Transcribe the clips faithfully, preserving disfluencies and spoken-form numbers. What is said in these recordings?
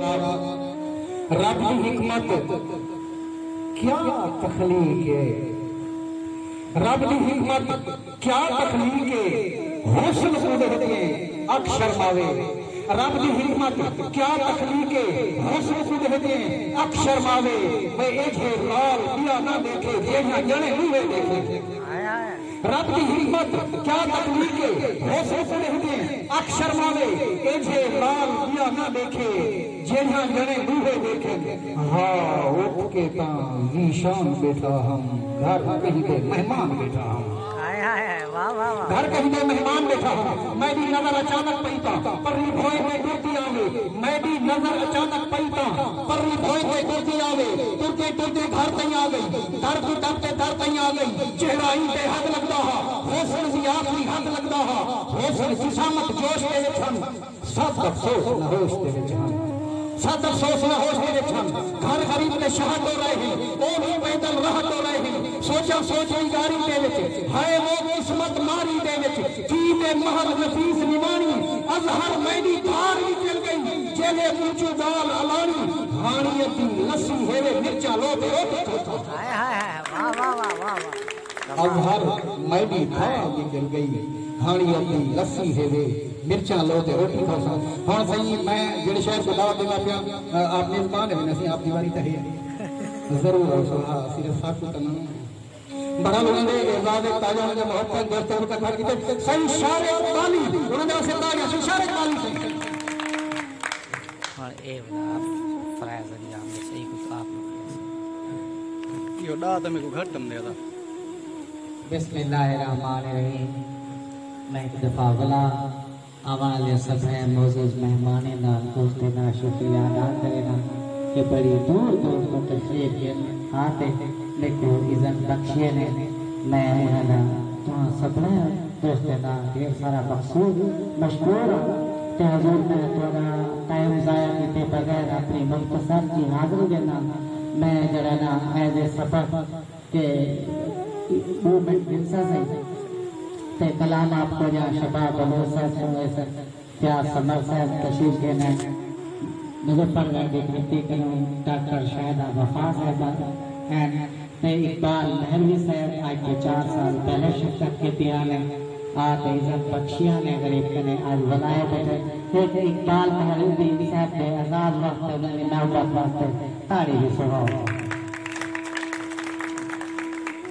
رب دی حکمت کیا تخلیق ہے؟ رب دی حکمت کیا تخلیق ہے؟ حسن کوں ݙیہدیں اکھ شرماوے۔ رب دی حکمت کیا تخلیق ہے؟ حسن کوں ݙیہدیں اکھ شرماوے۔ میں ایجھے لال ٻیا نہ ݙیکھے، جیڑھیاں ڄݨے ݙوہے ݙیکھے۔ رب دی حکمت کیا تخلیق ہے، حسن کوں ݙیہدیں اکھ شرماوے، ایجھے لال ٻیا نہ ݙیکھے، جیڑھیاں ڄݨے ݙوہے ݙیکھن۔ ہا، اٹھ کے تاں ذیشان ٻیٹھا ہم، گھر کہیں دے مہمان ٻیٹھا ہم۔ ہائے ہائے ہائے، واہ واہ واہ۔ گھر کہیں دے مہمان ٻیٹھا ہم، میݙی نظر اچانک پئی تاں پرلی بھوئیں تے ٹردی آوے، میݙی نظر اچانک پئی تاں پرلی بھوئیں تے ٹردی آوے، ٹردے ٹردے گھر تئیں آ ڳئی، در کوں ٹپ تے در تئیں آ ڳئی، چہرہ ایں بے حد لڳدا ہا، حسن دی آخری حد لڳدا ہا، حسن جسامت جوش دے وچ ہن، سب افسوس نہ ہوش دے وچ ہن۔ سد افسوس نہ ہوش دے وچ ہن۔ گھر غریب تے شہر ٹورائے ہن، او وی پیدل راہ ٹورائے ہن۔ سوچاں سوچ نگاری دے وچ، ہائے او قسمت ماری دے وچ، کی تے مہر نفیس نماݨی، اظہر میݙی دھار نکل ڳئی، جیلے منچوں ڳالھ الاݨی، ہاݨی ادھی لسی ہیوے مرچاں لو تے روٹی کھاوساں۔ ہائے ہائے ہائے، واہ واہ واہ واہ واہ۔ اظہر میݙی دھار نکل ڳئی، ہاݨی ادھی لسی ہیوے مرچاں لو تے روٹی کھاوساں۔ ہݨ سئیں، میں جیڑھے شعر کوں دعوت ݙیندا پیاں، آپ میزبان ہن، اسیں آپ دی واری تے ہے۔ ضرور آؤ سوہا، صرف ساکوں تاں نہ۔ بہرحال انہاں دے اعزاز وچ تاجاں دے محبت دوستاں کوں اکٹھا کیتے۔ سئیں شارق بالی، انہاں دے واسطے تاڑیاں، سئیں شارق بالی سئیں۔ ہݨ اے ولا فرائض انجام ݙے، سئیں کوں آپ نوں کھڑے سئیں۔ ایہو ݙا تاں میکوں گھٹ ہم ݙے دا۔ بسم اللہ الرحمن الرحیم۔ میں ہک دفعہ ولا آوݨ آلے سبھیں معزز مہمانیں دا، دوستیں دا شکریہ ادا کرینداں کہ بڑی دور دور توں تشریف گھن آ تے میکوں عزت بخشیے نے۔ میں انہاں دا، تہاں سبھیں دوستیں دا ڈھیر سارا مخصوص مشکور ہاں تے حضور، میں تہاݙا ٹائم ضائع کیتے بغیر اپݨی مختصر جی حاضری ݙینداں۔ میں جیڑھا نا ایز اے سبق تے ݙو منٹ گھنساں سئیں تے کلام آپ کوں ڄاں شباب بلوچ صاحب سݨویسن، فیاض سمر صاحب تشریف گھن آئے، مظفر گڑھ دی دھرتی کنوں ڈاکٹر شاہدہ وفا صاحبہ ہن تے اقبال مہروی صاحب اڄ توں چار سال پہلے شرکت کیتی ہن، آ تے عزت بخشی ہن غریب کنے، اڄ ولائے ٻیٹھے۔ ہک اقبال مہروی صاحب دے آزاد وقت تے انہاں دی محبت واسطے تاڑی وی سݨاؤ۔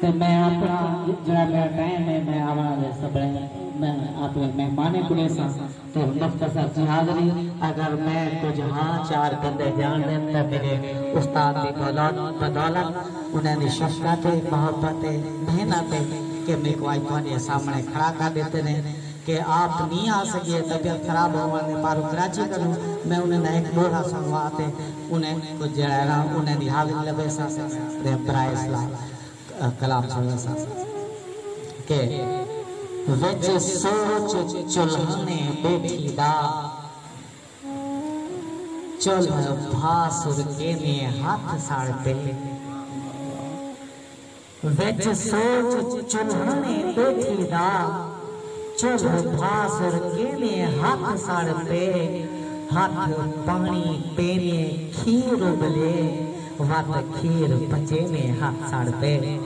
تے میں اپݨا جیڑھا میݙا ٹائم ہے، میں آوݨ آلے سبھیں، میں اپݨے مہمانیں کوں ݙیساں تے مختصر جی حاضری، اگر میں کجھ ہاں چار بندے ڄاݨدن تاں میݙے استاد دی بدول-، بدولت، انہاں دی شفقت ہے، محبت ہے، محنت ہے کہ میکوں اڄ تہاݙے سامݨے کھڑا کر ݙتے نے۔ کہ آپ نی آ سڳیے، طبیعت خراب ہووݨ دے پاروں کراچی کنوں میں انہاں دا ہک ݙوہڑا سݨوا تے انہاں کوں جیڑھا ہے نا، انہاں دی حاضری لبھیساں۔ تے برائے اسلام، ا، کلام سݨویساں کہ وچ سوچ چلہاݨے ٻیٹھی دا، چلھ بھا سرکیندے ہتھ سڑ پئے۔ وچ سوچ چلہاݨے ٻیٹھی دا، چلھ بھا سرکیندے ہتھ سڑ پئے، ہتھ پاݨی پیندے کھیر اٻلے، وت کھیر پچیندے ہتھ سڑ پئے۔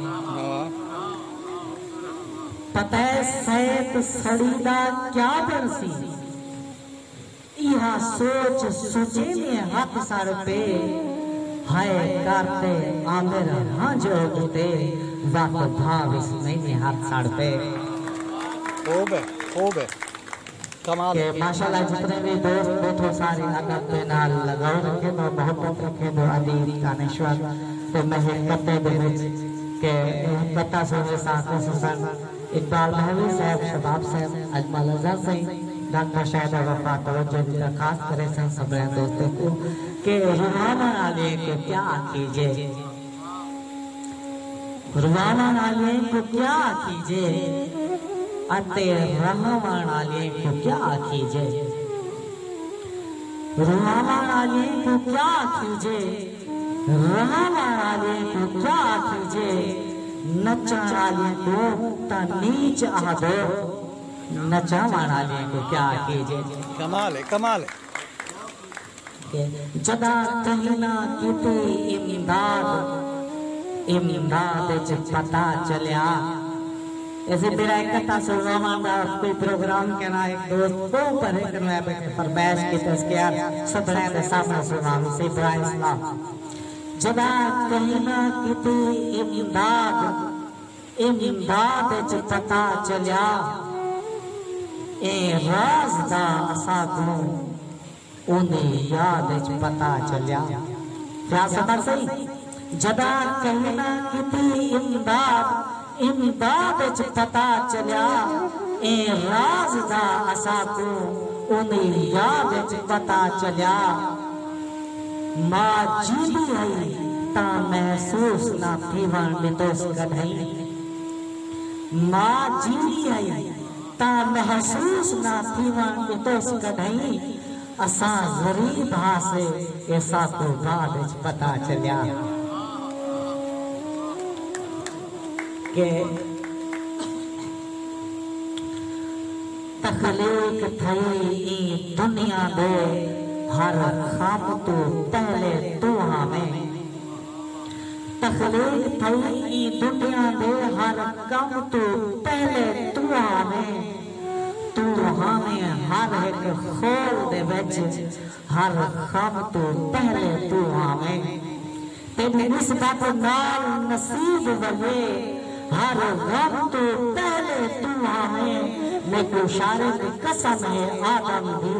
پتہ ہے سیت سڑی دا کیا بݨسی؟ ایہا سوچ سوچیندے ہتھ سڑ پئے، ہائے کر تے آندر ہنج اڳ تے، وت بھا وسمیندے ہتھ سڑ پئے۔ خوب ہے، خوب ہے۔ کمال ہے۔ کہ ماشاءاللہ جتنے بھی دوست ٻیٹھو سارے ادب دے نال لگاؤ رکھیندو، محبت رکھیندو، ادیب، دانشور تے میں ہک قطعے دے وچ کہ ہک قطعہ سݨیساں خصوصاً اقبال مہروی صاحب، شباب صاحب، اجمل اظہر سئیں، ڈاکٹر شاہدہ وفا توجہ دی درخواست کریسن سبھیں دوستیں کوں کہ رواوݨ آلیں کوں کیا آکھیجے، رواوݨ آلیں کوں کیا آکھیجے، اتے رہاوݨ آلیں کوں کیا آکھیجے۔ رہاوݨ آلیں کوں کیا آکھیجے، رہاوݨ آلیں کوں کیا آکھیجے، نچݨ آلیں کوں تاں نیچ آہدو، نچاوݨ آلیں کوں کیا آکھیجے۔ کمال ہے، کمال ہے۔ جݙاں کہیں نہ کیتی امداد، امداد اچ پتہ چلیا۔ ایسے میرا اکٹھا سنواواں دا کوئی پروگرام کہنا، ایک دوست بہت پڑھے کرنا ہے، بیٹھے فرمائش کی تذکیہ سبھڑے دے سامنے سنواوی سے برائے اسلام۔ جݙاں کہیں نہ کیتی امداد، امداد اچ پتہ چلیا، اے راز دا اساکوں اوندی یاد اچ پتہ چلیا۔ فیاض سمر سئیں، جݙاں کہیں نہ کیتی امداد، امداد اچ پتہ چلیا، اے راز دا اساکوں اوندی یاد اچ پتہ چلیا۔ ماء جیندی ہئی تاں محسوس نہ تھیوݨ ݙتوس کݙھیں۔ ماء جیندی ہئی تاں محسوس نہ تھیوݨ ݙتوس کݙھیں۔ اساں غریب ہاسے، اے ساکوں بعد اچ پتہ چلیا کہ تخلیق تھئی ایں دنیا دے ہر خم توں پہلے توں ہاویں۔ تخلیق تھئی ایں دنیا دے ہر کم توں پہلے توں ہاویں۔ توں ہاویں ہر ہک خول دے وچ، ہر خم توں پہلے توں ہاویں۔ تیݙی نسبت نال نصیب ولیے، ہر غم توں پہلے توں ہاویں۔ میکوں شارق قسم ہے آدم دی،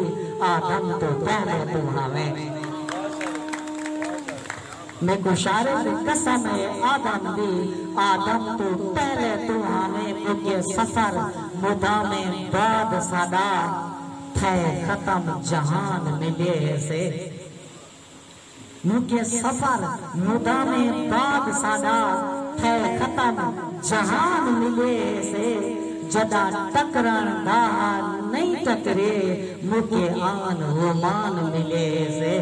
آدم توں پہلے توں ہاویں۔ میکوں شارق قسم ہے آدم دی، آدم توں پہلے توں ہاویں۔ مکے سفر مدام بعد ساݙا، تھئے ختم جہان ملے ہیسے۔ مکے سفر مدام بعد ساݙا، تھئے ختم جہان ملے ہیسے۔ جݙاں ٹکرݨ دا ہا نئیں ٹکرے، مکے آن ہومان ملے ہیسے۔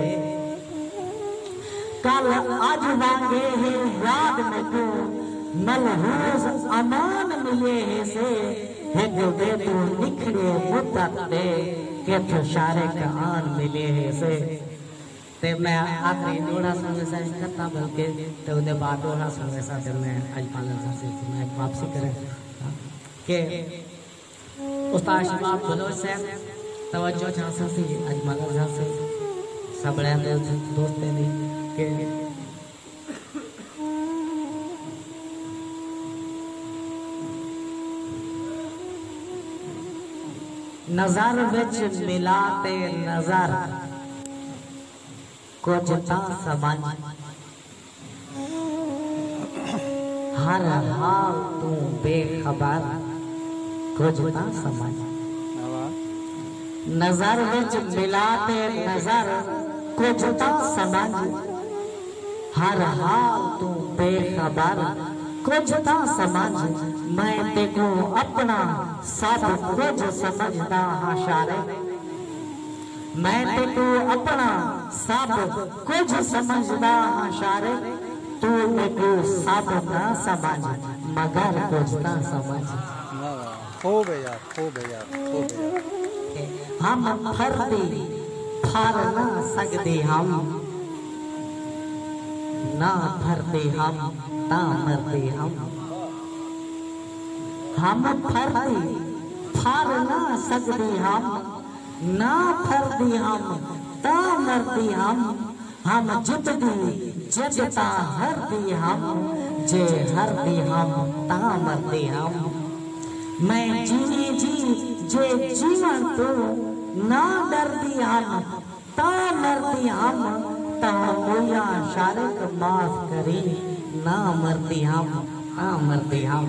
کل اڄ وانگے ہے یاد میکوں، ملحوظ امان ملے ہیسے۔ ہک ٻئے توں نکھڑے مدت تے، کتھ شارق آن ملے ہیسے۔ تے میں آخری ݙوہڑا سݨویساں، ہک ختم بلکہ، تے اوندے بعد ݙوہڑا سݨویساں تے میں اجمل اظہر سئیں کوں میں واپسی کریں کہ استاد شباب بلوچ صاحب توجہ چاہساں سی، اجمل اظہر سئیں، سبھڑے دے دوستیں دی کہ نظر وچ ملا تے نظر کجھ تاں سمجھ، ہر حال توں بے خبر کجھ تاں سمجھ۔ نظر وچ ملا تے نظر کجھ تاں سمجھ، ہر حال توں بے خبر کجھ تاں سمجھ۔ میں تیکوں اپݨا سب کجھ سمجھدا ہاں شارق۔ میں تیکوں اپݨا سب کجھ سمجھدا ہاں شارق، توں میکوں سب نہ سمجھ، مگر کجھ تاں سمجھ۔ واہ واہ، خوب ہے یار، خوب ہے یار، خوب ہے یار۔ ہم پھردی پھر نہ سڳدے ہم، نہ پھردے ہم تاں مردے ہم۔ ہم پھردی پھر نہ سڳدے ہم، نہ پھردی ہم تاں مردی ہم۔ ہم جتدی جت تاں ہردی ہم، جے ہردی ہم تاں مردی ہم۔ میں جیویں جی جے جیوݨ توں نہ ݙردی ہم، تاں مردی ہم تاں مویاں شارق معاف کریں، نہ مردی ہم تاں مردی ہم۔